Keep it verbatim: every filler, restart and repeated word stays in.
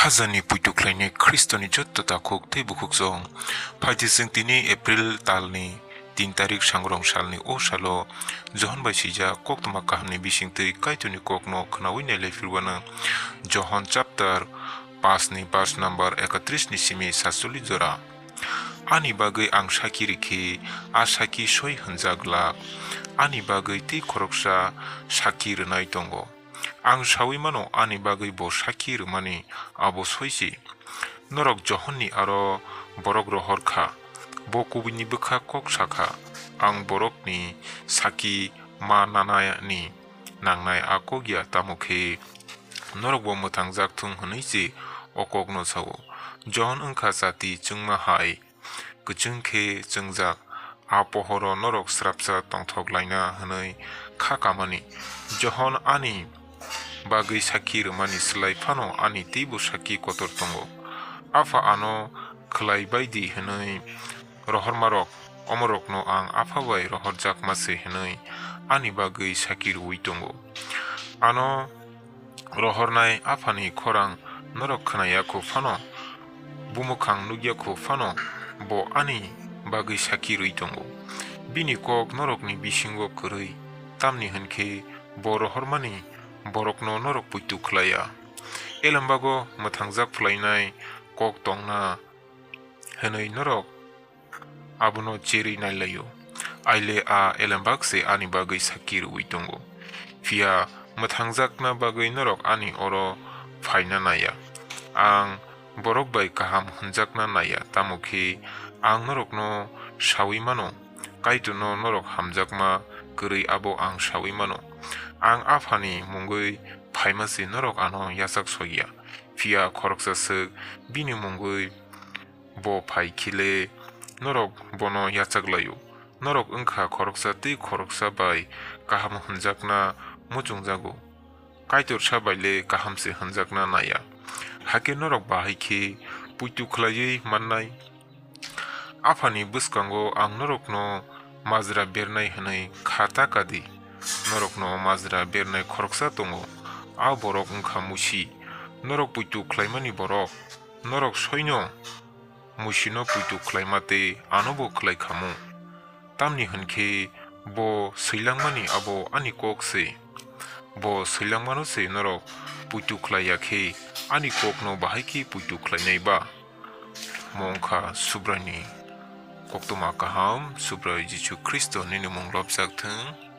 Khajani puitu khlainai Khristoni jotto takhuk tei bukhuk chwng. Phaidi chwng tini April talni tin tarik sangrong salni o salo Johon bai swijak koktwma kahamni bisingtwi Kaitorni kokno khnaui nailai phirwano. Johon chapter paanch ni verse number ekatris ni simi satchollish jora. Ani bagwi ang sakhi rikhi, a sakhi soi hwnjak glak. Ani bagwi tei khoroksa sakhi rwnai tongo. Ang saui mano ani bagwi bo sakhi rwmani abo soisi. Norok Johonni aro borok rohor kha. Bo kubuini bwkha kok sa kha. Ang borokni sakhi ma nanani nangnai a kok ya, tamo khe norokbo mwthangjak thung hwnwi se o kokno sao. Johon wngkha chati chwngma hai, kwchwng khe chwngjak. A pohoro norok srapsa tongthok laina hwnwi kha kamani. Johon ani bagwi sakhi rwmani slai phano ani teibo sakhi kotor tongo. Apha ano khlai bai di hwnwi rohormarok, omorokno ang Apha bai rohorjakma se hwnwi ani bagwi sakhi rwui tongo. Ano rohornai Aphani khorang norok khna ya kho phano, bumukhang nuk ya kho phano, bo ani bagwi sakhi rwui tongo. Bini kok norokni bisingo kwrwi, tamni hwn khe bo rohormani borokno norok puitu khlai ya. Elembago mwthangjak phlainai kok tongna hwnwi norok abono cherwi nailaio. Aile a elembak se ani bagwi sakki rwui tongo. Phiya mwthangjakna bagwi norok ani oro phaina naiya. Ang borok bai kaham hwnjakna naiya, tamo khe ang norokno saui mano. Kaitorno norok hamjakma kwrwi abo ang saui mano. Ang Aphani mungwi phaima se norok ano yachak sokya. Phiya khoroksa swk bini mungwi bo phai khile norok bono yachak laio. Norok wngkha khoroksa tei khoroksa bai kaham hwnjakna muchungjago. Kaitorsa bai le kaham se hwnjakna naiya. Hakhe norok bahai khe puitu khlaiwi mannai. Aphani bwskango ang norokno majra bernai hwnwi kha ta ka di. Norokno majra bernai khoroksa tongo, a borok wngkha Musi. Norok puitu khlaimani borok. Norok soino Musino puitu khlaima tei anobo khlai khamu. Tamni hwn khe bo swilangmani abo ani kok se. Bo swilangmano se norok puitu khlai ya khe ani kokno bahai khe puitu khlainai ba? Mo wngkha Subraini koktwma kaham, Subrai Jisu Khristo nini mung lobjak thung.